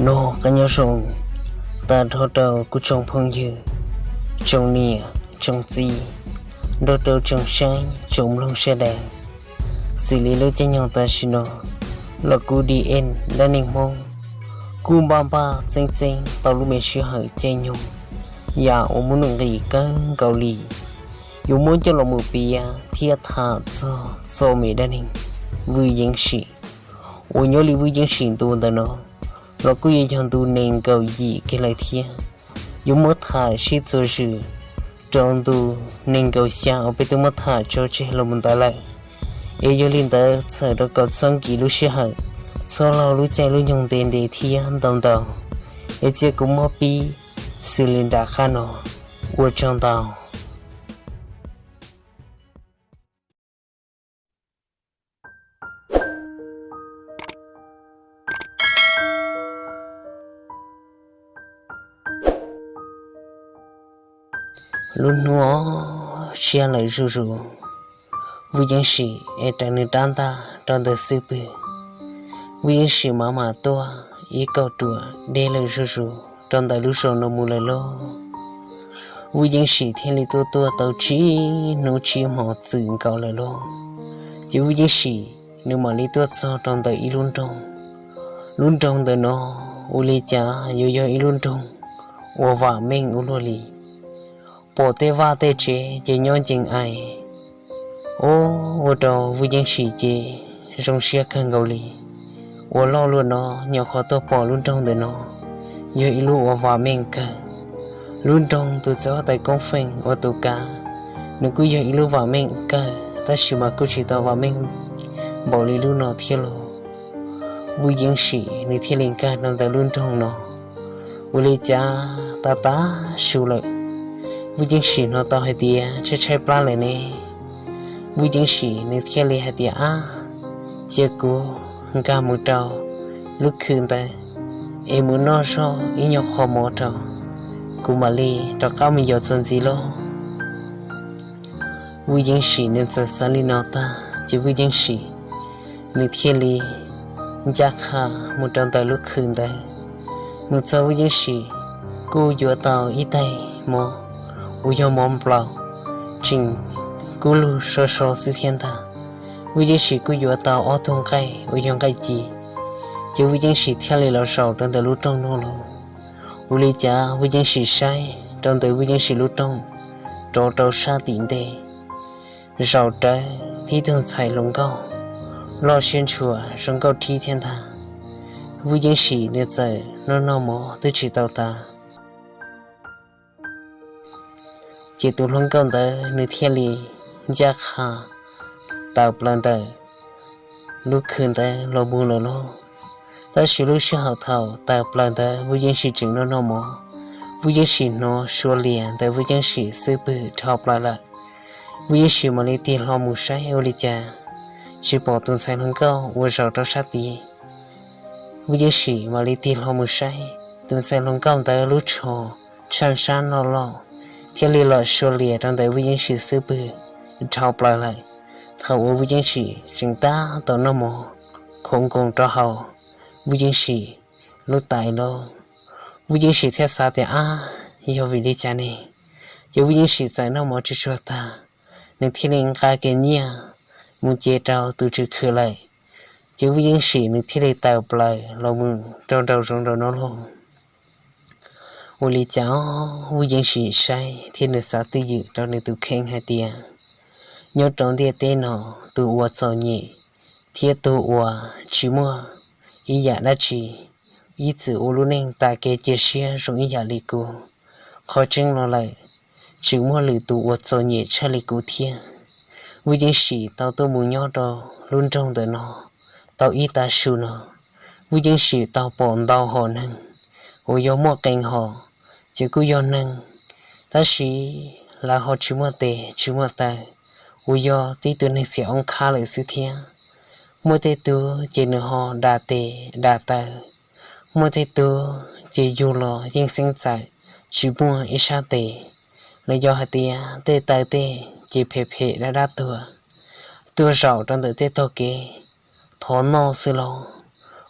Nyob zoo tag nrho rau kuv tsoom phooj ywg, tsoom niam tsoom txiv, nrog rau tsoom saib tsoom mloog sawv daws. Xws li lub caij nyoog tam sim no los kuv D N dab neeg Hmoob kuj npaj npaj txeeb txeeb tau lub me sij hawm caij nyoog yam uas muaj nuj nqis kawg nkaus li, yuav muab coj los mus piav thiab tham txog txoj me dab neeg Vwj Yeeb Sim uas nyob li Vwj Yeeb Sim ntu ntawm no los kuj yuav yog ntu nees nkaum yim kiag lawm thiab. Yuav muab tham sib txuas zws rau ntu nees nkaum xya uas peb twb muab tham tso tseg los mus ntawd lawm. Es yog li ntawd txhawm rau kom txhob nkim lub sij hawm, txhob laug lub caij lub nyoog ntev ntev thiab ntau ntau, es cia kuv muab pib xws li nram qab no. Ua tsaug ntau. Lub hnub siab lawm zuj zus, Vwj Yeeb Sim es raws nws rab ntaj rau ntawm xub pwg. Vwj Yeeb Sim mam mam tuaj ib kauj ruam deb lawm zuj zus rau ntawm lub zos no mus lawm lauj. Vwj Yeeb Sim thiaj li tuaj tuaj tau tsib hnub tsib hmo txwm nkaus lawm lauj. Ces Vwj Yeeb Sim nws mam li tuaj txog rau ntawm ib lub nroog. Lub nroog ntawm no ua li cas yuav yog ib lub nroog uas vam meej ua luaj li. Pom tej vaj tej tsev ces nyob ncees ais. Ua rau Vwj Yeeb Sim ces zoo siab kawg nkaus li. Ua loj luaj no nyuam qhuav tuaj pom lub nroog ntawm no, yog ib lub uas vam meej kawg. Lub nroog tus txiv huab tais Koob Feej uas tus kav, nws kuj yog ib lub vam meej kawg tab sis mas kuj tsis tau vam meej npaum li lub no thiab lauj. Vwj Yeeb Sim nws thiaj li nkag rau ntawm lub nroog no. Ua li cas tas tas su lawm, Vwj Yeeb Sim hnov tau hais tias tshaib tshaib plab lawm ne. Vwj Yeeb Sim nws thiaj li hais tias, ab, cia kuv nkag mus rau lub khw ntawd es mus noj zog ib nyuag qho mov rau, kuv mam li rov qab mus yos txuas ntxiv lauj. Vwj Yeeb Sim nws txawm xav li no tag ces Vwj Yeeb Sim nws thiaj li ncaj qha mus rau ntawm lub khw ntawd. Mus txog Vwj Yeeb Sim kuj yuav tau ib tais mov uas yog mov nplaum, tseem kub lug so so xwb thiab ntag. Vwj Yeeb Sim kuj yuav tau ob tug nqaij uas yog nqaij ci, ces Vwj Yeeb Sim thiaj li los zaum rau ntawm lub rooj no lauj. Ua li cas Vwj Yeeb Sim saib rau ntawm Vwj Yeeb Sim lub rooj rov rau sab tim ntej, zaum rawv tib tug ntxhais hluas nkauj loj siab ntshua zoo nkauj rhib thiab ntag. Vwj Yeeb Sim nws txawm noj noj mov twb tsis tau tas, ces tus hluas nkauj ntawd nws thiaj li ncaj qha tawm plaws ntawm lub khw ntawd los mus lawm lauj. Tab sis lub sij hawm thaum tawm plaws ntawd Vwj Yeeb Sim tseem noj noj mov, Vwj Yeeb Sim hnov suav lias ntawm Vwj Yeeb Sim xub pwg dhau plaws lawm. Vwj Yeeb Sim mam li tig hlo mus saib ua li cas tsis pom tus ntxhais hluas nkauj uas zaum rau sab tid. Vwj Yeeb Sim mam li tig hlo mus saib, tus ntxhais hluas nkauj ntawd lub tsho tshaj sab loj loj thiaj li los suav lias rau ntawm Vwj Yeeb Sim xub pwg dhau plaws lawm. Thaum uas Vwj Yeeb Sim tseem tab tom noj mov khoov nkoos rau hauv Vwj Yeeb Sim lub tais lauj, Vwj Yeeb Sim thiaj xav tias, ab, yog vim li cas ne? Ces Vwj Yeeb Sim txawm noj mov tsis tsuag tag, nws thiaj li nqa kiag nyiaj mus cev rau tus tswv khw lawm. Ces Vwj Yeeb Sim nws thiaj li tawm plaws los mus rau nraum zoov nraum no lauj. Ua li cas Vwj Yeeb Sim saib thiab nws xav twj ywm rau nws tus kheej hais tias, nyob rau ntiaj teb no, tus uas txom nyem thiab tus uas tsis muaj ib yam dab tsi ib txwm ua lub neej tas kev cia siab zoo ib yam li kuv. Qhov tseeb los lawm, tseem muaj lwm tus uas txom nyem tshaj li kuv thiab. Vwj Yeeb Sim tau tuaj mus nyob rau lub nroog ntawm no tau ib tav su no, Vwj Yeeb Sim tau pom ntau hom neeg uas yog muaj qee hom ces kuj yog neeg, tab sis lawv ho tsis muaj tes tsis muaj taw, uas yog tib tug neeg txias oob khab lawm xwb thiab. Muaj tej tug ces nws ho da tes da taw, muaj tej tug ces yug los yeej xeeb txawm tsis muaj ib sab tes, los yog hais tias tej taw tej ces phem phem dab dab tuag, tuag zaum rau ntawm tej tog kev thov noj xwb lauj.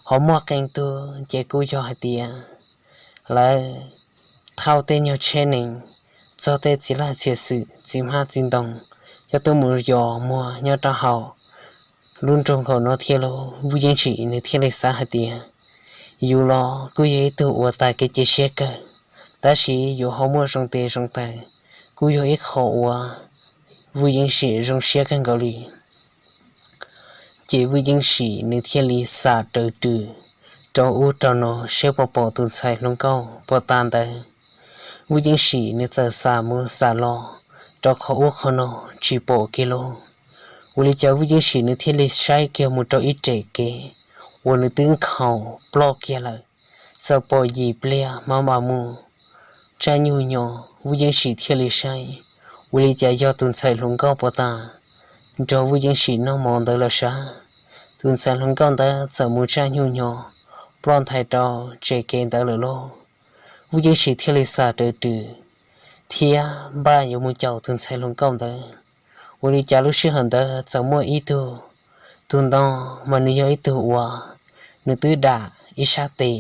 Ho muaj qee tug ces kuj yog hais tias lawv thauj tej nyuag tsheb nees txog tej txiv laj txiv xwm txiv hmab txiv ntoo, coj tuaj mus yos muag nyob rau hauv lub nroog nkaus no thiab lauj. Vwj Yeeb Sim nws thiaj li xav hais tias yus los kuj yog ib tug uas tas kev cia siab kawg, tab sis yus ho muaj zoo tes zoo taw, kuj yog ib qho uas Vwj Yeeb Sim zoo siab kawg nkaus li. Ces Vwj Yeeb Sim nws thiaj li xam raws rws rau ub rau no seb puas pom tus ntxhais hluas nkauj puas tas ntawd. Vwj Yeeb Sim nws txawm xam mus xam los rau qhov ub qhov no tsis pom kiag lauj. Ua li cas Vwj Yeeb Sim nws thiaj li saib kiag mus rau ib rev kev uas nws twb nkhaus ploj kiag lawm, txawm pom yim pliag mam mam mus tsaj nyuj nyo. Vwj Yeeb Sim thiaj li saib, ua li cas yog tus ntxhais hluas nkauj puas tas nrog Vwj Yeeb Sim noj mov ntawd lawm sab. Tus ntxhais hluas nkauj ntawd txawm mus tsaj nyuj nyo ploj nthaiv rau tsev kev ntawd lawm lauj. Vwj Yeeb Sim thiaj li xam raws rws thiab npaj yuav mus caum tus ntxhais hluas nkauj ntawd. Ua li cas lub sij hawm ntawd txawm muaj ib tug, tus ntoo mas nws yog ib tug uas nws twb dam ib sab tes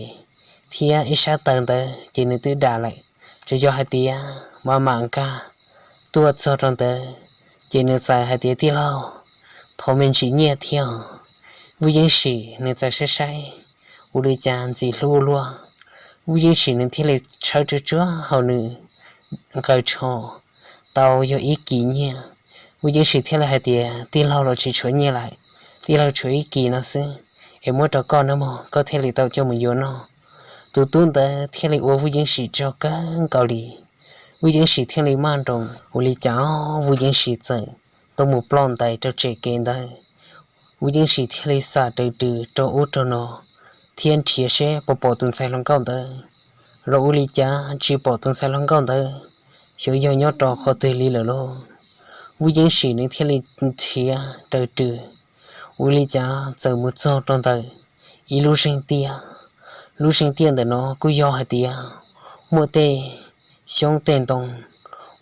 thiab ib sab taw ntawd ces nws twb dam lawm, tsuas yog hais tias mam mam nkag tuaj txog rau ntawd ces nws txawm hais tias, Tij laug, thov me ntsis nyiaj thiab os. Vwj Yeeb Sim nws txawm saib saib, ua li cas ntxim hlub ua luaj. Vwj Yeeb Sim nws thiaj li tshawb tsuag tsuag hauv nws nqaws tsho tau yog ib kis nyiaj. Vwj Yeeb Sim thiaj li hais tias, Tij laug los tsis tshuav nyiaj lawm, tij laug tshuav ib kis no xwb, es muab rau koj nawb mog, koj thiaj li tau coj mus yuav noj. Tus tub ntawd thiaj li ua Vwj Yeeb Sim tsaug kawg nkaus li. Vwj Yeeb Sim thiaj li maj nroos, ua li cas Vwj Yeeb Sim txawm tuaj mus ploj ntais rau tsev kev ntawd. Vwj Yeeb Sim thiaj li xam raws rws rau ub rau no thiab nrhiav seb puas pom tus ntxhais hluas nkauj ntawd, los ua li cas tsis pom tus ntxhais hluas nkauj ntawd xyov yog nyob rau qhov twg li lawm lauj. Vwj Yeeb Sim nws thiaj li nrhiav raws rws, ua li cas txawm mus txog rau ntawm ib lub zeeg tiaj. Lub zeeg tiaj ntawm no kuj yog hais tias muaj tej xyoob tej ntoo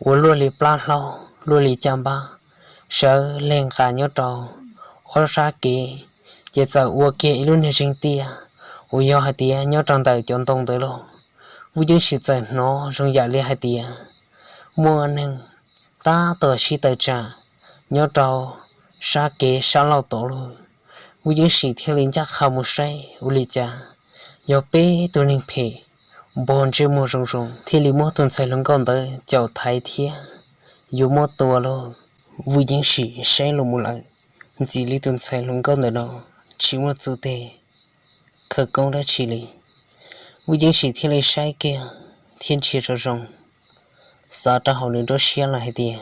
uas luaj li plab hlaub luaj li caj npab sawv leg nqa nyob rau ob sab kev, ces txawm ua kiag ib lub niag zeeg tiaj uas yog hais tias nyob rau ntawm cov ntoo ntawd lauj. Vwj Yeeb Sim txawm hnov zoo yam li hais tias muaj neeg tab tom sib tawm tsam nyob rau sab kev sab laug tod lauj. Vwj Yeeb Sim thiaj li ncaj qha mus saib ua li cas yog peb tus neeg phem npog ntsej muag zoo zoo thiaj li muab tus ntxhais hluas nkauj ntawd caum thaiv thiab yuav muab tua lauj. Vwj Yeeb Sim saib los mus lawm, ntxim li tus ntxhais hluas nkauj ntawm no tsis muaj txuj teg khawv koob dab tsi li. Vwj Yeeb Sim thiaj li saib kiag thiab ntsia zoo zoo, xav rau hauv nws nruab siab lawm hais tias,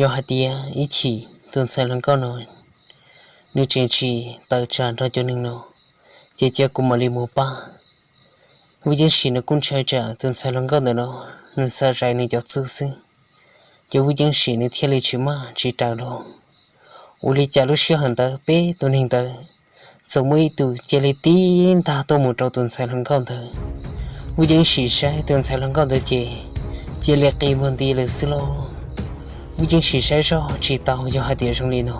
yog hais tias ib chim tus ntxhais hluas nkauj no nws tseem tsis tawm tsam nrog cov neeg no, ces cia kuv mam li mus pab. Vwj Yeeb Sim nws kuj ntshai tsam tus ntxhais hluas nkauj ntawm no nws xav zais nws cov txuj xwb, ces Vwj Yeeb Sim nws thiaj li tsis maj tsis raws lauj. Ua li cas lub sij hawm ntawd peb tus neeg ntawd txawm muaj ib tus cia li tib ntag tuaj mus rau tus ntxhais hluas nkauj ntawd. Vwj Yeeb Sim saib tus ntxhais hluas nkauj ntawd ces cia li qi muag nti lawm xwb lauj. Vwj Yeeb Sim saib zoj tsis tau yog hais tias zoo li no,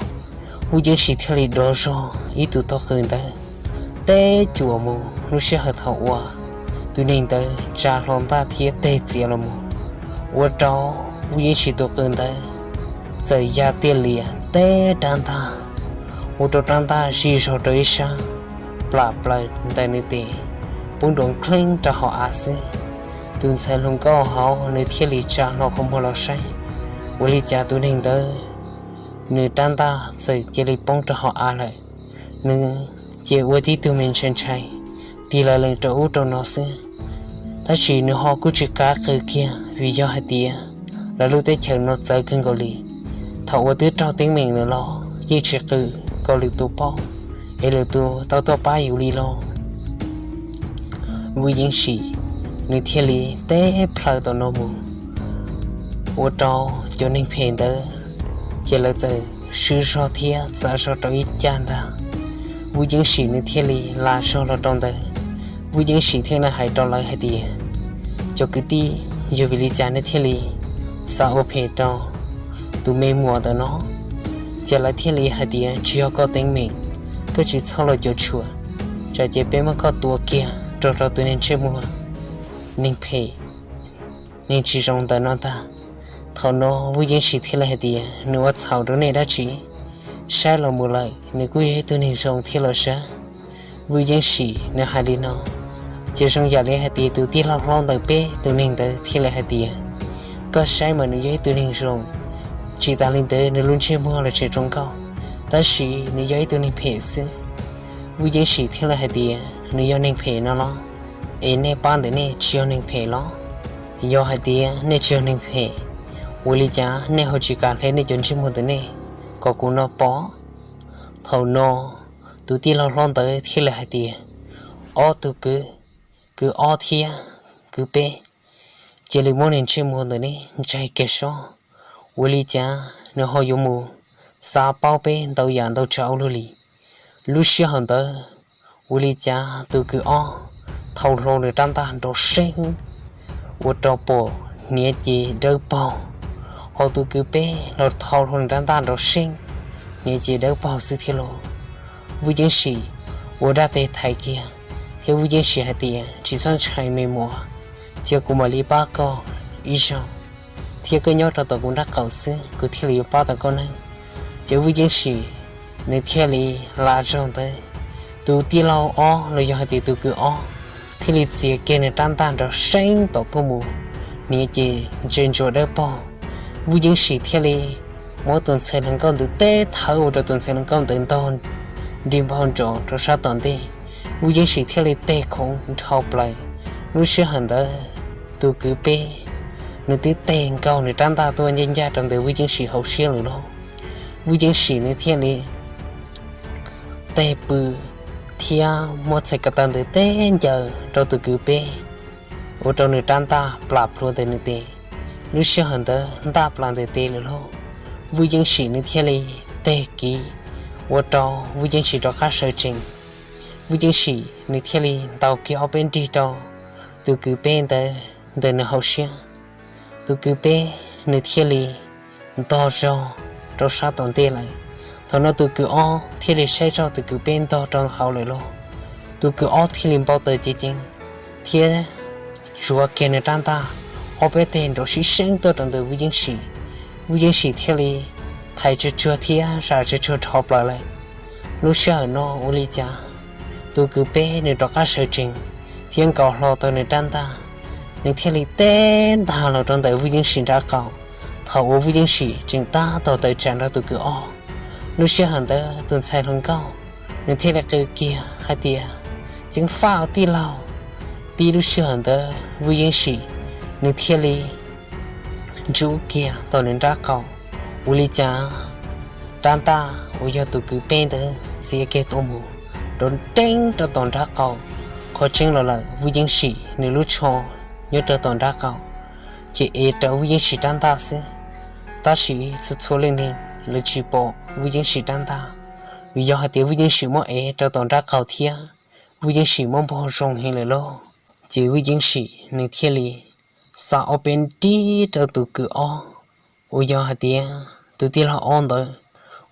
Vwj Yeeb Sim thiaj li dov zog ib tug tog qws ntawd teb cuam mus lub sij hawm thaum uas tus neeg ntawd tsa hlo ntaj thiab teg txiav los mus, ua rau Vwj Yeeb Sim tus qws ntawd txawm ya tiaj lias teb rab ntaj, ua rau rab ntaj zij zog rau ib sab plam plaws ntawm nws tes, poob nrov nkleeb rau hauv av xwb. Tus ntxhais hluas nkauj hauv nws thiaj li tsa hlo qhov muag los saib, ua li cas tus neeg ntawd nws rab ntaj txawm cia li poob rau hauv av lawm. Nws ces ua tib tug me ntshai ntshai, tig lawv lees rau ub rau no xwb. Tab sis nws ho kuj tsis kav qw kiag vim yog hais tias lawv lub teb chaws no txawv kawg nkaus li. Thaum uas twb raug teeb meem lawm los yeej tsis qw kom lwm tus paub es lwm tus tau tuaj pab yus li los. Vwj Yeeb Sim nws thiaj li teb plhaw tom no mus, ua rau cov neeg phem ntawd ces lawv txawm swb zog thiab txav zog rau ib cag ntag. Vwj Yeeb Sim nws thiaj li la zog los rau ntawd. Vwj Yeeb Sim thiaj li hais rau lawv hais tias, cov kwv tij, yog vim li cas nej thiaj li xav ua phem rau tus me muam ntawm no? Ces lawv thiaj li hais tias, tsis yog koj teeb meem, koj tsis txhob los cuam tshuam. Tsam ces peb muab koj tua kiag rau rau tus neeg ntsej muag, neeg phem, neeg tsis zoo ntawm no ntag. Thaum no Vwj Yeeb Sim thiaj li hais tias, nws ua txhaum rau nej dab tsi? Saib los mus lawm nws kuj yog ib tug neeg zoo thiab los sav. Vwj Yeeb Sim nws hais li no, ces zoo yam li hais tias tus tij laug hlob ntawm peb tus neeg ntawd thiaj li hais tias, koj saib mas nws yog ib tug neeg zoo, tsis tas li ntawd nws lub ntsej muag los tseem zoo nkauj, tab sis nws yog ib tug neeg phem xwb. Vwj Yeeb Sim thiaj li hais tias, nws yog neeg phem no los? Es nej pab ntawm nej tsis yog neeg phem los? Yog hais tias nej tsis yog neeg phem, ua li cas nej ho tsis kam hle nej cov ntsej muag ntawm nej kom kuv no pom? Thaum no tus tij laug hlob ntawd thiaj li hais tias, ob tug kwv, kwv ob thiab kwv peb, cia li muab nws ntsej muag ntawm nej ntsaig kiag sob. Ua li cas nws ho yuav mus xav paub peb ntau yam ntau tsav ua luaj li? Lub sij hawm ntawd ua li cas tus kwv ob thau hlo nws rab ntaj nrov seeb, ua rau pom hniav ces dawb paug, ho tus kwv peb los thau hlo nws rab ntaj nrov seeb, hniav ces dawb paug xwb thiab lauj. Vwj Yeeb Sim ua dab teg thaiv kiag, thiab Vwj Yeeb Sim hais tias, tsis txhob ntshai me muam, cia kuv mam li pab koj ib zaug, thiab koj nyob rau tom kuv nraub qaum xwb kuv thiaj li yuav pab tau koj nawb. Ces Vwj Yeeb Sim nws thiaj li lam zaug ntawd, tus tij laug ob los yog hais tias tus kwv ob thiaj li txiav kiag nws rab ntaj nrov seeb tom tuaj mus, hniav ces ntse ntsuav dawb paug. Vwj Yeeb Sim thiaj li muab tus ntxhais hluas nkauj ntawd teb thawb ua rau tus ntxhais hluas nkauj ntawd ntog nrig npau nrov rau sab tom ntej. Vwj Yeeb Sim thiaj li teg khoov dhau plaws. Lub sij hawm ntawd tus kwv peb nws twb teg nkaug nws rab ntaj tuaj ncaj ncaj rau ntawm Vwj Yeeb Sim hauv siab lawm lauj. Vwj Yeeb Sim nws thiaj li teg pw thiab muab txhais ko taw ntawd teb ncaws rau tus kwv peb, ua rau nws rab ntaj plam plhuav ntawm nws tes. Lub sij hawm ntawd ntaj plam ntawm tes lawm lauj. Vwj Yeeb Sim nws thiaj li teg kiv, ua rau Vwj Yeeb Sim rov qab sawv tsees. Vwj Yeeb Sim nws thiaj li ntaus kiag ob peb nrig rau tus kwv peb ntawd ntawm nws hauv siab. Tus kwv peb nws thiaj li ntog zog rau sab tom ntej lawm. Thaum no tus kwv ob thiaj li saib zoj tus kwv peb ntog rau hauv lawm lauj. Tus kwv ob thiaj li npau taws ceev ceev thiab tsuav kiag nws rab ntaj, ob peb teg nrov sib seeb tuaj rau ntawm Vwj Yeeb Sim. Vwj Yeeb Sim thiaj li thaiv tsuag tsuag thiab zam tsuag tsuag dhau plaws lawm. Lub sij hawm no ua li cas tus kwv peb nws rov qab sawv tsees thiab nkaus hlo tau nws rab ntaj, nws thiaj li teb ntag los rau ntawm Vwj Yeeb Sim nraub qaum. Thaum uas Vwj Yeeb Sim tseem tab tom tawm tsam nrog tus kwv ob, lub sij hawm ntawd tus ntxhais hluas nkauj nws thiaj li qw kiag hais tias, ceev faj tij laug. Tib lub sij hawm ntawd Vwj Yeeb Sim nws thiaj li ntsub kiag tom nws nraub qaum, ua li cas rab ntaj uas yog tus kwv peb ntawd txiav kiag tuaj mus rau nreeb rau tom nraub qaum. Qhov tseeb los lawm Vwj Yeeb Sim nws lub tsho nyob rau tom nraub qaum, ces ev rau Vwj Yeeb Sim rab ntaj xwb. Tab sis txhua txhua leej neeg lawv tsis pom Vwj Yeeb Sim rab ntaj, vim yog hais tias Vwj Yeeb Sim muab ev rau tom nraub qaum thiab Vwj Yeeb Sim muab npog zoo heev lawm lauj. Ces Vwj Yeeb Sim nws thiaj li xa ob peb nrig rau tus kwv ob, uas yog hais tias tus tij laug ob ntawd,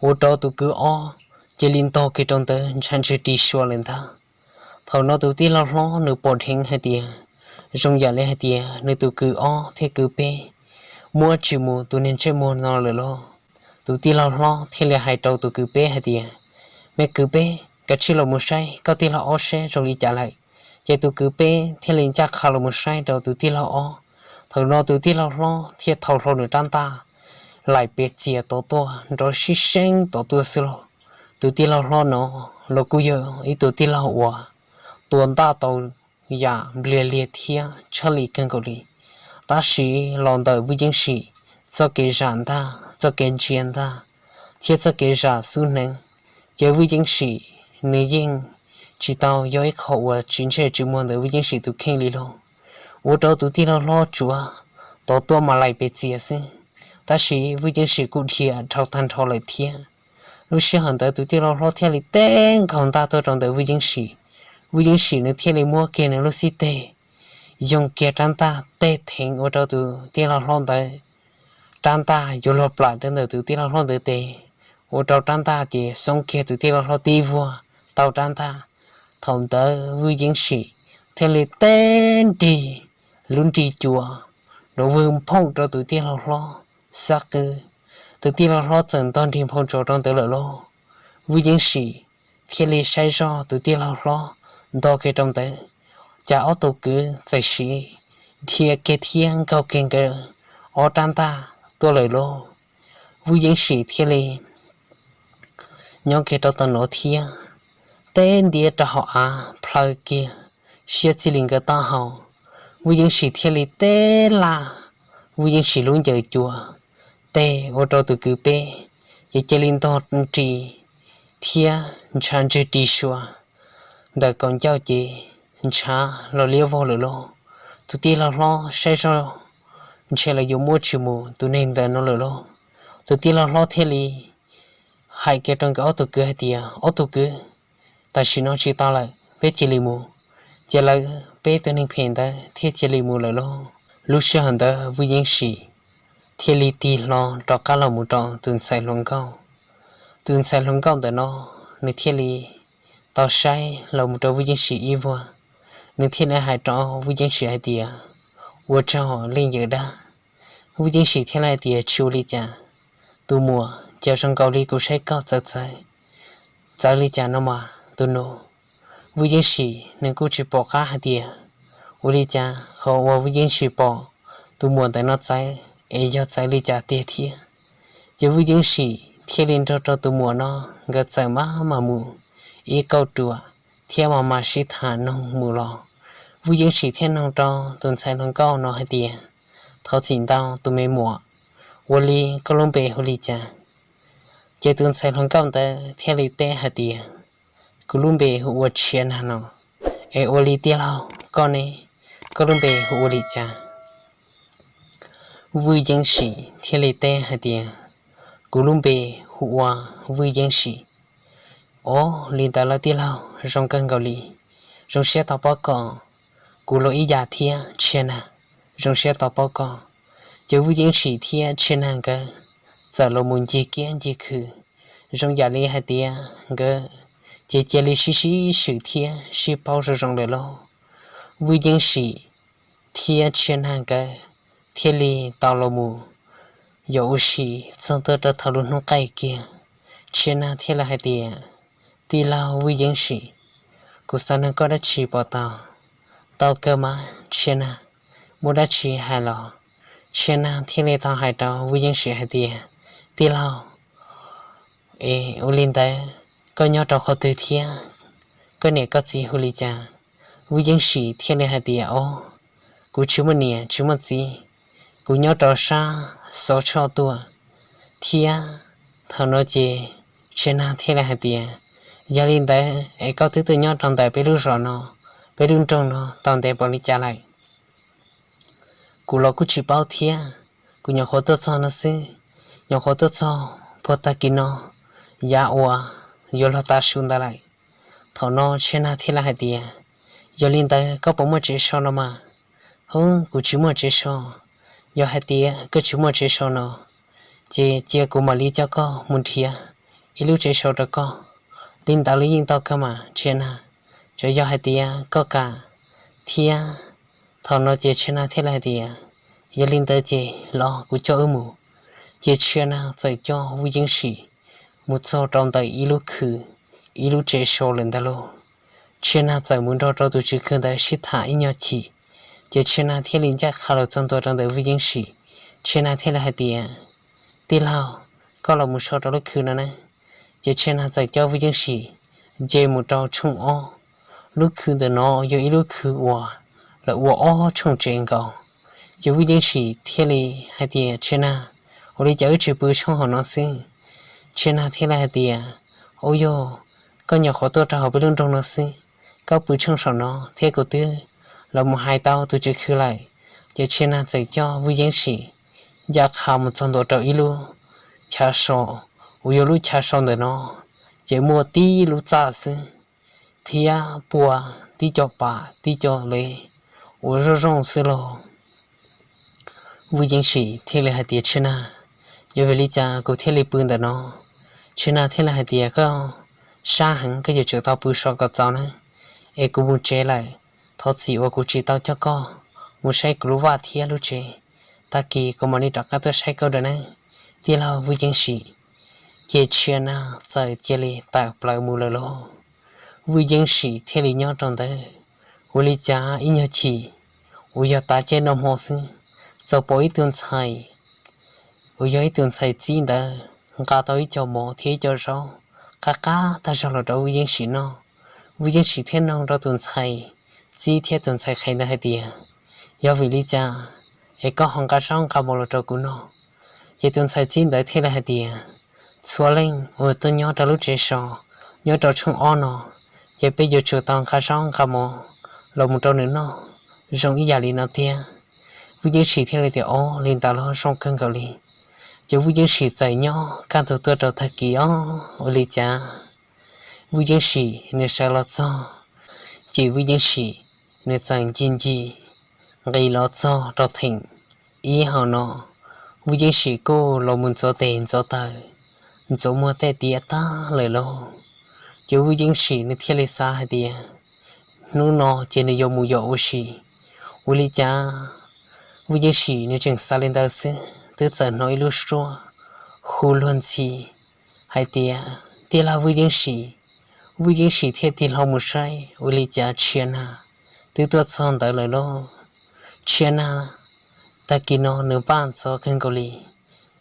ua rau tus kwv ob cia li ntog kiag rau ntawd ntshav ntswg ris sua lawm ntag. Thaum no tus tij laug hlob nws pom dheev hais tias zoo yam li hais tias nws tus kwv ob thiab kwv peb muab tsis mus tus niag ntsej muag no lawm lauj. Tus tij laug hlob thiaj li hais rau tus kwv peb hais tias, me kwv peb, kav tsij los mus saib koj tij laug ob seb zoo li cas lawm. Ces tus kwv peb thiaj li ncaj qha los mus saib rau tus tij laug ob. Thaum no tus tij laug hlob thiaj thau hlo nws rab ntaj, laim pes txias tod tuaj nrov sib seeb tod tuaj xwb lauj. Tus tij laug hlob no los kuj yog ib tug tij laug uas tua ntaj tau yam npliag liag thiab tshaj li kawg nkaus li. Tab sis los ntawm Vwj Yeeb Sim txoj kev zam ntaj, txoj kev ntsia ntaj, thiab txoj kev zam xub hneev, ces Vwj Yeeb Sim nws yeej tsis tau yog ib qho uas tsis ntsej tsis muag ntawm Vwj Yeeb Sim tus kheej li lauj. Ua rau tus tij laug hlob tsuav tod tuaj mas laim pes txias xwb, tab sis Vwj Yeeb Sim kuj dhia dhau tag nrho lawm thiab. Lub sij hawm ntawd tus tij laug hlob thiaj li teb nkaug ntaj tuaj rau ntawm Vwj Yeeb Sim. Vwj Yeeb Sim nws thiaj li muab kiag nws lub xib teg, yoog kiag rab ntaj teg theev ua rau tus tij laug hlob ntawd rab ntaj yuav luag plam rau ntawm tus tij laug hlob ntawd tes, ua rau rab ntaj ces xoob kiag tus tij laug hlob tib vuag tau rab ntaj. Thaum ntawd Vwj Yeeb Sim thiaj li teb nrig lub nrig cua, nrov vwg phooj rau tus tij laug hlob xab qwb. Tus tij laug hlob txawm ntog nrig nphau ntsos rau ntawd lawm lauj. Vwj Yeeb Sim thiaj li saib zoj tus tij laug hlob ntog kiag rau ntawd, cas ob tug kwv txawm sim dhia kiag thiab nkaug kiag nkawd ob rab ntaj tuaj lawm lauj. Vwj Yeeb Sim thiaj li nyob kiag rau tom no thiab teb ntiab rau hauv av plhaw kiag siab txij li nkawd taub hau. Vwj Yeeb Sim thiaj li teb laj Vwj Yeeb Sim lub ncaws cua teg ua rau tus kwv peb ces cia li ntog ris thiab ntshav ntswg ris sua ntawm kaum ncauj ces ntshav los liab vog lawm lauj. Tus tij laug hlob saib zoj ntshe lawv yuav muab tsis mus tus neeg ntawd no lawm lauj. Tus tij laug hlob thiaj li hais kiag rau nkawd ob tug kwv hais tias, ob tug kwv, tam sim no tsis tau lawm, peb cia li mus. Ces lawv peb tus neeg phem ntawd thiaj cia li mus lawm lauj. Lub sij hawm ntawd Vwj Yeeb Sim thiaj li tig hlo rov qab los mus rau tus ntxhais hluas nkauj. Tus ntxhais hluas nkauj ntawm no nws thiaj li tau saib los mus rau Vwj Yeeb Sim ib vuag, nws thiaj li hais rau Vwj Yeeb Sim hais tias, ua tsaug leej yawm dab. Vwj Yeeb Sim thiaj li hais tias, tsis ua li cas, tus muam, cas zoo nkaus li kuv saib koj txawv txawv, txawv li cas no mas tus nus. Vwj Yeeb Sim nws kuj tsis pom qab hais tias ua li cas, qhov uas Vwj Yeeb Sim pom tus muam ntawm no txawv es yog txawv li cas tiag thiab. Ces Vwj Yeeb Sim thiaj li nrog rau tus muam no nkawd txawm maj mam mus ib kauj ruam thiab maj mam sib tham noog mus los. Vwj Yeeb Sim thiaj noog rau tus ntxhais hluas nkauj no hais tias, thov txim ntau tus me muam, ua li koj lub npe hu li cas? Ces tus ntxhais hluas nkauj ntawd thiaj li teb hais tias, kuv lub npe hu ua Tshia Nag no. Es ua li tij laug koj ne, koj lub npe hu ua li cas? Vwj Yeeb Sim thiaj li teb hais tias, kuv lub npe hu ua Vwj Yeeb Sim. Os, li ntawd los tij laug zoo kawg nkaus li, zoo siab tau paub koj. Kuv los ib yam thiab Tshia Nag, zoo siab tau paub koj. Ces Vwj Yeeb Sim thiab Tshia Nag nkawd txawm los mus ncig kiab ncig khw, zoo yam li hais tias nkawd ces cia li sib sib swm thiab sib paub zoo zoo lawm lauj. Vwj Yeeb Sim thiab Tshia Nag nkawd thiaj li tau los mus yos ua si txog tuaj rau thaum lub hnub qaij kiag. Tshia Nag thiaj li hais tias, tij laug Vwj Yeeb Sim, kuv xav nug koj dab tsi puas tau? Tau kawg mas Tshia Nag, muaj dab tsi hais los. Tshia Nag thiaj li tau hais rau Vwj Yeeb Sim hais tias, tij laug, es ua li ntawd koj nyob rau qhov twg thiab koj niam koj txiv hu li cas? Vwj Yeeb Sim thiaj li hais tias, o, kuv tsis muaj niam tsis muaj txiv, kuv nyob rau sab Xov Tshoj tuaj thiab. Thaum no ces Tshia Nag thiaj li hais tias, yog li ntawd es koj twb tuaj nyob rau ntawm peb lub zos no, peb lub nroog no tau ntev npaum li cas lawm? Kuv los kuj tsis paub thiab, kuv nyuam qhuav tuaj txog no xwb, nyuam qhuav tuaj txog puag tag kis no yav uas yuav luag tav su ntawd lawm. Thaum no Tshia Nag thiaj li hais tias, yog li ntawd koj puas muaj tsev so no mas? Hub, kuv tsis muaj tsev so. Yog hais tias koj tsis muaj tsev so no ces cia kuv mam li coj koj mus nrhiav ib lub tsev so rau koj. Li ntawd los yeej tau kawg mas Tshia Nag, tsuas yog hais tias koj kam thiab. Thaum no ces Tshia Nag thiaj li hais tias, yog li ntawd ces los kuv coj wb mus. Ces Tshia Nag txawm coj Vwj Yeeb Sim mus txog rau ntawm ib lub khw, ib lub tsev so lawm ntag lauj. Tshia Nag txawm mus nrog rau tus tswv khw ntawd sib tham ib nyuag chim, ces Tshia Nag thiaj li ncaj qha los txog ntua rau ntawm Vwj Yeeb Sim. Tshia Nag thiaj li hais tias, tij laug, koj los mus so rau lub khw no na. Ces Tshia Nag txawm coj Vwj Yeeb Sim nce mus rau tshooj ob. Lub khw ntawm no yog ib lub khw uas lawv ua ob tshooj tsev nkaus. Ces Vwj Yeeb Sim thiaj li hais tias, Tshia Nag, ua li cas wb tsis pw tshooj hauv no xwb? Tshia Nag thiaj li hais tias, ub yog, koj nyuam qhuav tuaj rau hauv peb lub nroog no xwb, koj pw tshooj saum no thiab kuv twb los mus hais tau tus tswv khw lawm. Ces Tshia Nag txawm coj Vwj Yeeb Sim ncaj qha mus txog ntua rau ib lub chav so uas yog lub chav so ntawm no ces muaj tib lub txaj xwb thiab pua tib co pam tib co lev uas zoo zoo xwb lauj. Vwj Yeeb Sim thiaj li hais tias, Tshia Nag, yog vim li cas kuv thiaj li pw ntawm no? Tshia Nag thiaj li hais tias, koj sab heev, koj yuav tsum tau pw so kom txaus nawb. es kuv mus tsev lawm. Thov txim uas kuv tsis tau coj koj mus saib kuv lub vaj thiab lub tsev. Tag kis kuv mam li rov qab tuaj saib koj dua nawb, tij laug Vwj Yeeb Sim. Ces Tshia Nag txawm cia li tawm plaws mus lawm lauj. Vwj Yeeb Sim thiaj li nyob rau ntawd ua li cas ib nyuag chim uas yog tav caij noj hmo xwb, txawm pom ib tug ntxhais uas yog ib tug ntxhais txib ntawd nqa tau ib co mov thiab ib co zaub qab qab tag zog los rau Vwj Yeeb Sim noj. Vwj Yeeb Sim thiaj noog rau tus ntxhais txib thiab tus ntxhais qhev ntawd hais tias, Yog vim li cas es koj ho nqa zaub nqa mov los rau kuv noj? Ces tus ntxhais txib ntawd thiaj li hais tias, Txhua leej uas tuaj nyob rau lub tsev so nyob rau tshooj ob no, ces peb yuav tsum tau nqa zaub nqa mov los mus rau nws noj zoo ib yam li no tiag. Vwj Yeeb Sim thiaj li tias, Ob, li ntawd los zoo kawg nkaus li. Ces Vwj Yeeb Sim txawm nyob kaj ntug tuaj rau tag kis os, ua li cas Vwj Yeeb Sim nws sawv los txog, ces Vwj Yeeb Sim nws txawm ncig ncig nqis los txog rau theem ib hauv no. Vwj Yeeb Sim kuj los mus ntxuav tes ntxuav taw, ntxuav muag tej tiav tag lawm lauj. Ces Vwj Yeeb Sim nws thiaj li xav hais tias, hnub no ces nws yuav mus yos ua si. Ua li cas Vwj Yeeb Sim nws tseem xav li ntawd xwb, twb txawm hnov ib lub suab hu luag ntxhi hais tias, Tij laug Vwj Yeeb Sim. Vwj Yeeb Sim thiaj tig hlo mus saib, ua li cas Tshia Nag twb tuaj txog ntawd lawm lauj. Tshia Nag tag kis no nws npaj ntxov kawg nkaus li,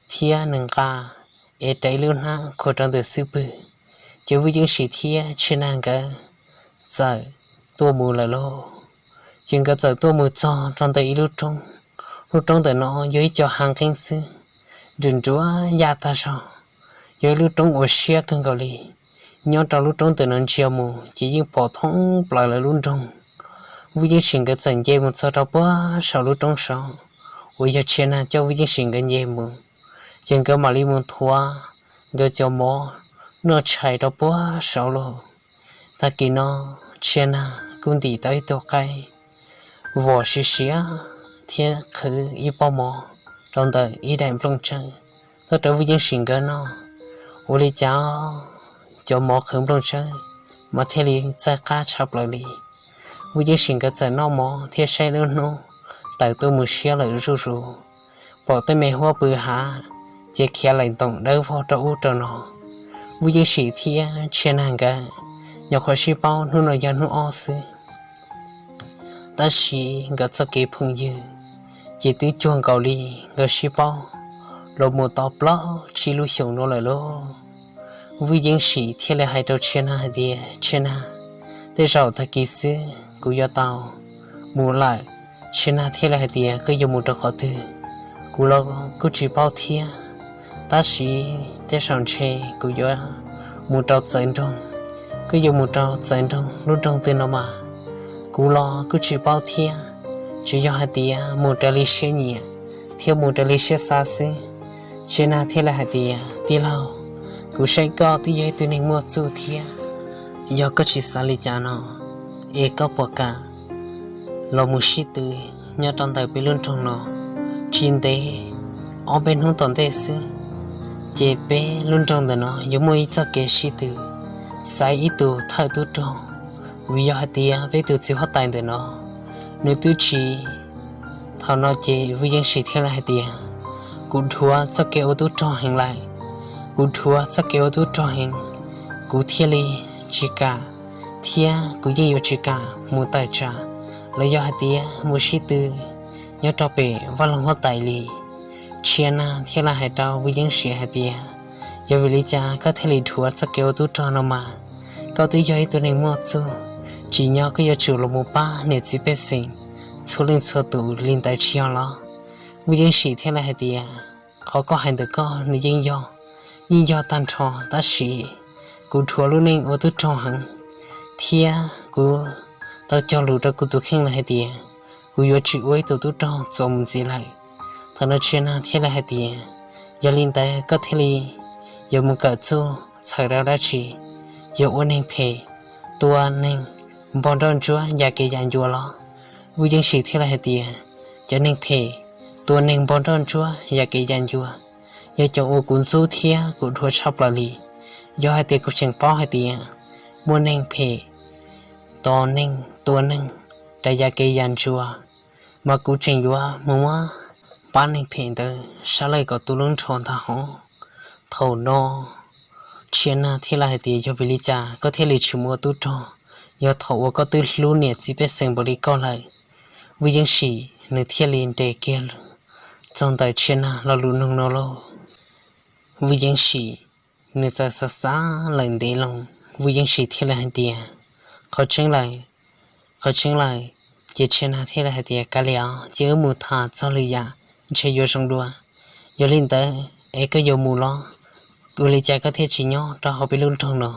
thiab nws nqa es rav ib lub hnab khuam rau ntawm xub pwg. Ces Vwj Yeeb Sim thiab Tshia Nag nkawd txawm tuaj mus lawm lauj. Ces nkawd txawm tuaj mus txog rau ntawm ib lub roob. Lub roob ntawm no yog ib co hav nqeeb xwb, nruam nruab yaj tag zog. Yog ib lub roob uas siab kawg nkaus li. Nyob rau lub roob ntawm no ntsia mus ces yeej pom thoob plaws lawv lub nroog. Vwj Yeeb Sim nkawd txawm nce mus txog rau puag saum lub roob saud uas yog Tshia Nag coj Vwj Yeeb Sim nkawd nce mus, ces nkawd mam li mus thuav nkawd cov mov noj tshais rau puag saud lauj. Tag kis no Tshia Nag kuj ntim tau ib tug qaib vom siav siav thiab qhwv ib pob mov rau ntawm ib daim nplooj tsawb tuaj rau Vwj Yeeb Sim nkawd noj. Ua li cas cov mov qhwv nplooj tsawb mas thiaj li txaij qab tshaj plaws li. Vwj Yeeb Sim nkawd txawm noj mov thiab saib lub hnub tawm tuaj mus siab lawm zuj zus, pom tej me huab pw hav ces khiav laim ntoos dawb vog rau ub rau no. Vwj Yeeb Sim thiab Tshia Nag nkawd nyuam qhuav sib paub hnub no yog hnub ob xwb, tab sis nkawd txoj kev phooj ywg ces twb cuag nkaus li nkawd sib paub los mus tau plaub tsib lub xyoos no lawm lauj. Vwj Yeeb Sim thiaj li hais rau Tshia Nag hais tias, Tshia Nag, tej zaum tag kis xwb kuv yuav tau mus lawm. Tshia Nag thiaj li hais tias, Koj yuav mus rau qhov twg? Kuv los kuj tsis paub thiab, tab sis tej zaum ntshe kuv yuav mus rau txawv nroog. Koj yuav mus rau txawv nroog lub nroog twg no mas kuv los kuj tsis paub thiab, tsuas yog hais tias mus raws li siab nyiam thiab mus raws li siab xav xwb. Tshia Nag thiaj li hais tias, Tij laug, kuv saib koj twb yog ib tug neeg muaj txuj thiab, yog koj tsis xav li cas no es koj puas kam los mus sib tw nyob rau ntawm peb lub nroog no? Tsis ntev ob peb hnub tom ntej xwb ces peb lub nroog ntawm no yuav muaj ib txoj kev sib tw xaiv ib tug thawj tub rog, vim yog hais tias peb tus txiv huab tais ntawm no nws twb tsis. Thaum no ces Vwj Yeeb Sim thiaj li hais tias, Kuv dhuav txoj kev ua tub rog heev lawm, kuv dhuav txoj kev ua tub rog heev, kuv thiaj li tsis kam, thiab kuv yeej yuav tsis kam mus tawm tsam los yog hais tias mus sib tw nyob rau pem Vaj Loog Huab Tais li. Tshia Nag thiaj li hais rau Vwj Yeeb Sim hais tias, Yog vim li cas koj thiaj li dhuav txoj kev ua tub rog no mas? Koj twb yog ib tug neeg muaj txuj, tsim nyog koj yuav tsum los mus pab niam txiv pej xeem txhua leej txhua tus li ntawd tsis yog los? Vwj Yeeb Sim thiaj li hais tias, Qhov koj hais ntawm koj nws yeej yog, yeej yog tag nrho, tab sis kuv dhuav lub neej ua tub rog heev, thiab kuv tau cog lus rau kuv tus kheej lawm hais tias kuv yuav tsis ua ib tug tub rog txuas mus ntxiv lawm. Thaum no Tshia Nag thiaj li hais tias, Yog li ntawd koj thiaj li yuav mus kawm txuj txhawm rau dab tsi? Yog ua neeg phem, tua neeg npog nroj ntsuab ya kev ya ncua los? Vwj Yeeb Sim thiaj li hais tias, Cov neeg phem, tua neeg npog nroj ntsuab ya kev ya ncua, yog cov uas kuv ntxub thiab kuv dhuav tshaj plaws li. Yog hais tias kuv tseem paub hais tias muaj neeg phem tos neeg tua neeg, raws yav kev yav ntsuas, mas kuv tseem yuav mus muab pab neeg phem ntawd sab laug kom tu lub nrho ntag hov. Thaum no Tshia Nag thiaj li hais tias, Yog vim li cas koj thiaj li tsis mus ua tub rog, yog thaum uas koj twb hlub niam txiv pej xeem npaum li koj lawm? Vwj Yeeb Sim nws thiaj li nres kiag txog ntawm Tshia Nag lo lus nug no lauj. Vwj Yeeb Sim nws txawm xav xav lawm ntev loo, Vwj Yeeb Sim thiaj li hais tias, Qhov tseeb lawm, qhov tseeb lawm. Ces Tshia Nag thiaj li hais tias, Kav liam, cia wb mus tham txog lwm yam ntshe yuav zoo dua. Yog li ntawd es koj yuav mus los? Ua li cas koj thiaj tsis nyob rau hauv peb lub nroog no?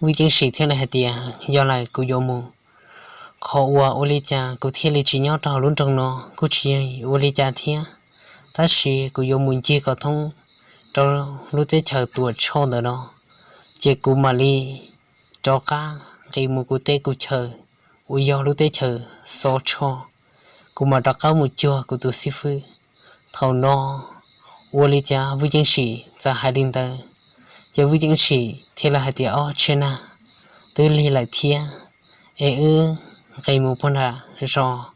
Vwj Yeeb Sim thiaj li hais tias, Yog lawm, kuv yuav mus. Qhov uas ua li cas kuv thiaj li tsis nyob rau hauv lub nroog no kuj tsis yog ua li cas thiab, tab sis kuv yuav mus ncig kom thoob rau lub teb chaws Tuam Tshoj ntawm no, ces kuv mam li rov qab nqis mus kuv teb kuv chaws uas yog lub teb chaws Xov Tshoj. Kuv mam rov qab mus cuag kuv tus xib fwb. Thaum no ua li cas Vwj Yeeb Sim txawm hais li ntawd, ces Vwj Yeeb Sim thiaj li hais tias, Ob, Tshia Nag, twb lig lawm thiab, es wb nqis mus puag nram zos,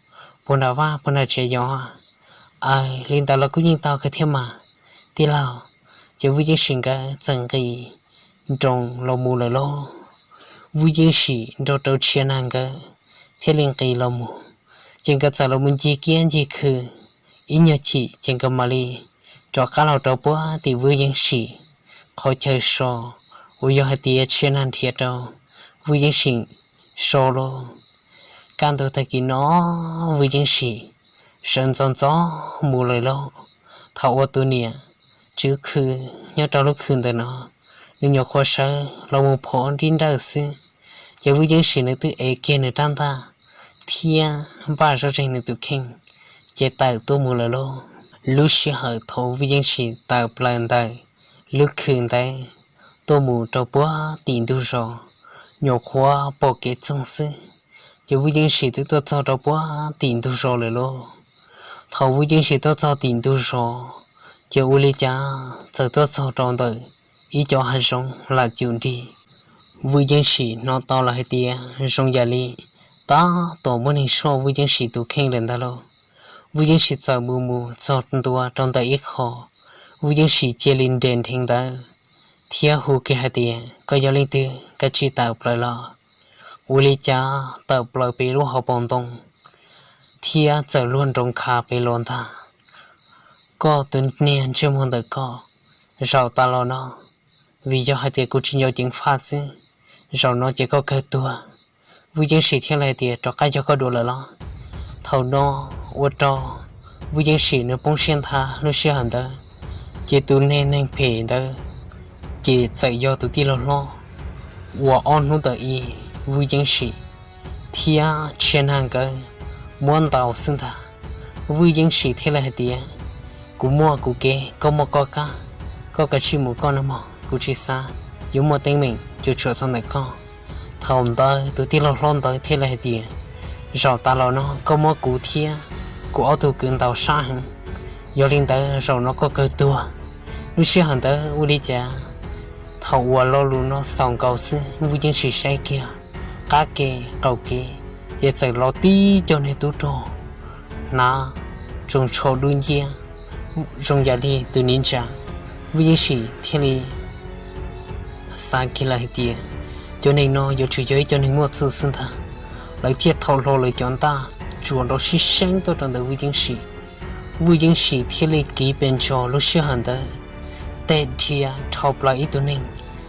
puag nram vaj, puag nram tsev yos. Aws, li ntawd los kuj yeej tau kawg thiab mas, tij laug. Ces Vwj Yeeb Sim nkawd txawm nqis nroos los mus lawm lauj. Vwj Yeeb Sim nrog rau Tshia Nag nkawd thiaj li nqis los mus, ces nkawd txawm los mus ncig kiab ncig khw ib nyuag chim, ces nkawd mam li rov qab los rau puag tim Vwj Yeeb Sim qhov chaw so, uas yog hais tias Tshia Nag nrhiav rau Vwj Yeeb Sim so lauj. Kaj ntug tag kis no Vwj Yeeb Sim sawv ntxov ntxov mus lawm lauj. Thaum uas tus niam tswv khw nyob rau lub khw ntawm no, nws nyuam qhuav sawv los mus phov nrib nrawj xwb, ces Vwj Yeeb Sim nws twb ev kiag nws rab ntaj thiab npaj zoj zeeg nws tus kheej, ces tawm tuaj mus lawm lauj. Lub sij hawm thaum Vwj Yeeb Sim tawm plaws ntawm lub khw ntawd tuaj mus rau puag tim ntug zos, nyuam qhuav pom kev txoog xwb, ces Vwj Yeeb Sim twb tuaj txog rau puag tim ntug zos lawm lauj. Thaum Vwj Yeeb Sim tuaj txog tim ntug zos, ces ua li cas txawm tuaj txog rau ntawm ib cov hav zoov lam cum nrig. Vwj Yeeb Sim hnov tau lawm hais tias zoo yam li tab tom muaj neeg soj Vwj Yeeb Sim tus kheej lawm ntag lauj. Vwj Yeeb Sim txawm mus mus txog ntua rau ntawm ib qho, Vwj Yeeb Sim cia li nres nrheev ntawd thiab hu kiag hais tias, Koj yog leej twg? Koj tsis tawm plaws los? Ua li cas tawm plaws pem lub hauv paus ntoo thiab txawm luag nroos kha pem los ntag? Koj tus niag ntsej muag ntawm koj, zaum tas los no, vim yog hais tias kuv tsis nco ceev faj xwb, zaum no ces koj kawg tuag. Vwj Yeeb Sim thiaj li hais tias, Rov qab yog koj dua lawm los? Thaum no ua rau Vwj Yeeb Sim nws poob siab nthav lub sij hawm ntawd, ces tus neeg neeg phem ntawd ces txawm yog tus tij laug hlob uas ob hnub ntawd ib Vwj Yeeb Sim thiab Tshia Nag nkawd muab ntaus xwb ntag. Vwj Yeeb Sim thiaj li hais tias, Kuv muaj kuv kev, koj muaj koj kab, koj kav tsij mus koj nawb mog, kuv tsis xav yuav muaj teeb meem cuam tshuam txog ntawm koj. Thaum ntawd tus tij laug hlob ntawd thiaj li hais tias, Zaum tas los no koj muab kuv thiab kuv ob tug kwv ntaus sab heev, yog li ntawd zaum no koj kawg tuag. Lub sij hawm ntawd ua li cas thaum uas lo lus no xaus nkaus xwb, Vwj Yeeb Sim saib kiag qab ke qaum kev, ces txawm los tib co niag tub rog hnav tsoos tsho dub nciab zoo yam li tus niv ntsa. Vwj Yeeb Sim thiaj li xav kiag lawm hais tias, Cov neeg no yuav tsum yog ib co neeg muaj txuj xwb ntag. Lawv thiaj thau hlo lawv cov ntaj tsuas nrov sib seeb tuaj rau ntawm Vwj Yeeb Sim. Vwj Yeeb Sim thiaj li kiv pes ntso lub sij hawm ntawd, tej dhia rho plaws ib tug neeg.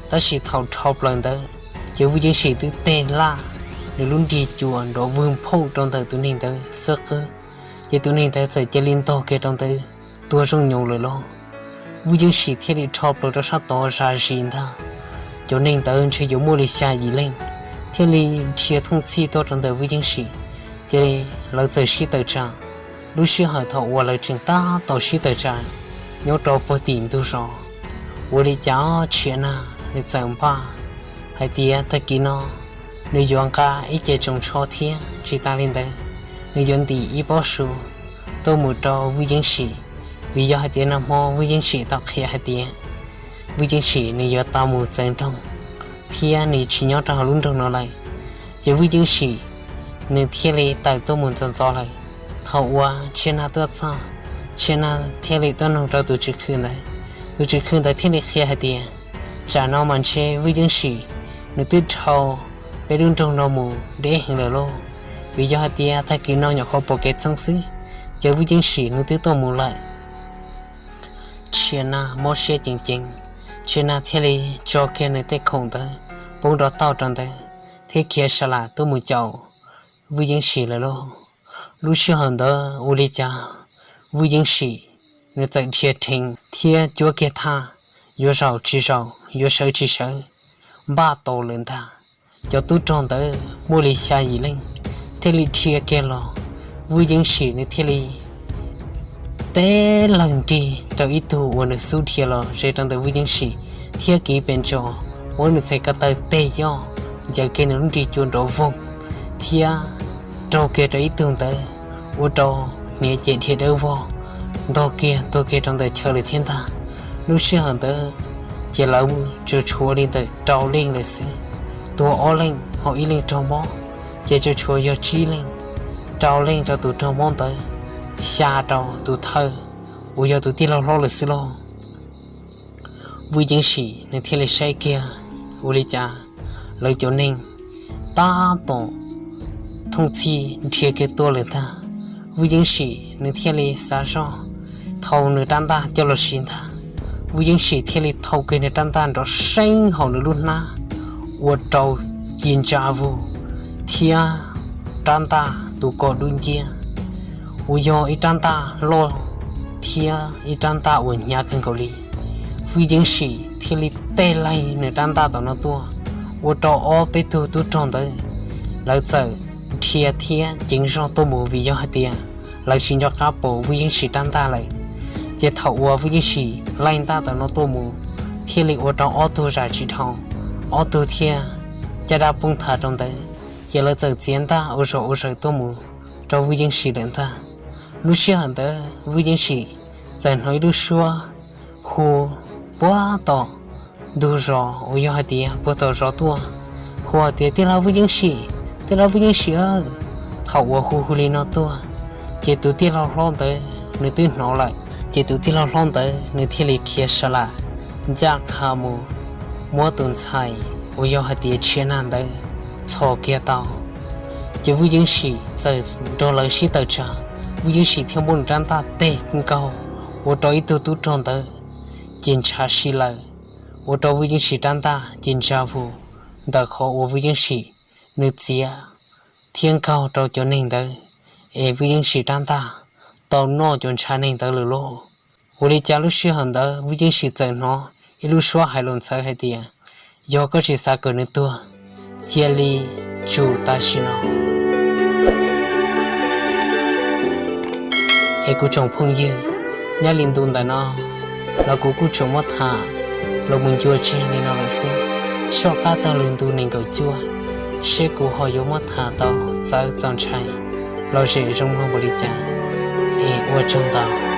Tab sis thaum rho plaws ntawd, ces Vwj Yeeb Sim twb tej laj nws lub nrig cua nrov vwg nphauj rau ntawm tus neeg ntawd xub qwb, ces tus neeg ntawd txawm cia li ntog kiag rau ntawd tuag zooj nyoos lawm lauj. Vwj Yeeb Sim thiaj li rho plaws rau sab tod zam zis ntag. Cov neeg ntawd ntshe yuav muaj li xya yim leej, thiaj li dhia thooj txhij tuaj rau ntawm Vwj Yeeb Sim, ces lawv txawm sib tawm tsam. Lub sij hawm thaum uas lawv tseem tab tom sib tawm tsam nyob rau puag tim ntug zos, ua li cas Tshia Nag nws txawm npaj hais tias tag kis no nws yuav nqa ib ce tsoos tsho thiab tsis tas li ntawd, nws yuav ntim ib pob su tuaj mus rau Vwj Yeeb Sim, vim yog hais tias nag hmo Vwj Yeeb Sim tau qhia hais tias Vwj Yeeb Sim nws yuav tau mus txeev nroog thiab nws tsis nyob rau hauv lub nroog no lawm. Ces Vwj Yeej Sim nws thiaj li tawm tuaj mus ntxov ntxov lawm. Thaum uas Tshia Nag tuaj txog, Tshia Nag thiaj li tuaj noog rau tus tswv khw ntawd. Tus tswv khw ntawd thiaj li qhia hais tias, tsam no mas ntshe Vwj Yeej Sim nws twb dhau peb lub nroog no mus deb heev lawm lauj, vim yog hais tias tag kis no nyuam qhuav pom kev txoog xwb, ces Vwj Yeej Sim nws twb tuaj mus lawm. Tshia Nag mob siab ceev ceev, Tshia Nag thiaj li tso kiag nws tej khoom ntawd poob rov tauj rau ntawd thiab khiav sa lam tuaj mus caum Vwj Yeej Sim lawm lauj. Lub sij hawm ntawd ua li cas Vwj Yeej Sim nws txawm dhia rheev thiab cuab kiag thaj, yuav zaum tsis zaum yuav sawv tsis sawv, npaj tau lawm ntag. Cov tub rog ntawd muaj li xya yim leej thiaj li dhia kiag los, Vwj Yeej Sim nws thiaj li teb leeg nrig rau ib tug uas nws xub dhia los ze rau ntawm Vwj Yeej Sim thiab kiv pes ntsos, muab nws txhais ko taw teg yoj, ncaws kiag nws lub nrig cua nrov voog thiab raug kiag rau ib tug ntawd, ua rau hniav ces dhia dawb vog, ntog kiag tuag kiag rau ntawm chaw lawm thiab ntag. Lub sij hawm ntawd ces lawv tsuas tshuav li ntawm rau leej lawm xwb, tuag ob leej ho ib leej raug mob, ces tsuas tshuav yog tsib leej. Rau leej rau tus raug mob ntawd, xya rau tus thawj uas yog tus tij laug hlob lawm xwb lauj. Vwj Yeej Sim nws thiaj li saib kiag ua li cas lawv cov neeg tab tom thooj txhij dhia kiag tuaj lawm ntag. Vwj Yeej Sim nws thiaj li xav zoj thau nws rab ntaj coj los siv ntag. Vwj Yeej Sim thiaj li thau kiag nws rab ntaj nrov seeb hauv nws lub hnab, ua rau ci ntsa vug thiab rab ntaj tus ko dub nciab, uas yog ib rab ntaj loj thiab ib rab ntaj uas hnyav kawg nkaus li. Vwj Yeej Sim thiaj li teg laig nws rab ntaj tom no tuaj, ua rau ob peb tug tub rog ntawd lawv txawm dhia thiab ceev zog tuaj mus vim yog hais tias lawv tsis nco qab pom Vwj Yeej Sim rab ntaj lawm. Ces thaum uas Vwj Yeej Sim laig ntaj tom no tuaj mus, thiaj li ua rau ob tug zam tsis dhau, ob tug thiaj caj dab poob thav rau ntawd. Ces lawv txawm txiav ntaj ua zom ua zaws tuaj mus rau Vwj Yeej Sim lawm ntag. Lub sij hawm ntawd Vwj Yeej Sim txawm hnov ib lub suab hu puag tom ntug zos uas yog hais tias puag tom zos tuaj, hu hais tias, Tij laug Vwj Yeej Sim, tij laug Vwj Yeej Sim aw! Thaum uas hu hu li no tuaj, ces tus tij laug hlob ntawd nws twb hnov lawm. Ces tus tij laug hlob ntawd nws thiaj li khiav sa lam ncaj qha mus muab tus ntxhais uas yog hais tias Tshia Nag ntawd txhos kiag tau. Ces Vwj Yeej Sim txawm nrog lawv sib tawm tsam, Vwj Yeej Sim thiaj muab nws rab ntaj teg nkaug, ua rau ib tug tub rog ntawd ces ntshav si lawm, ua rau Vwj Yeej Sim rab ntaj ces ntsa vug ntawm qhov uas Vwj Yeej Sim nws txiav thiab nkaug rau cov neeg ntawd, es Vwj Yeej Sim rab ntaj tau noj cov ntshav neeg ntawd lawm lauj. Ua li cas lub sij hawm ntawd Vwj Yeej Sim txawm hnov ib lub suab hais los ntxhawv hais tias, Yog koj tsis xav kom nws tuag, cia li tsum tam sim no. Es kuv tsoom phooj ywg, nyob li ntu ntawm no los kuv kuj tsuas muab tham los mus ncua tseg li no lawm xwb. Soj qab tag lwm ntu nees nkaum cuaj, seb kuv ho yuav muab tham tau txawv txaus ntshai los zem zoo mloog npaum li cas. Es ua tsaug ntau.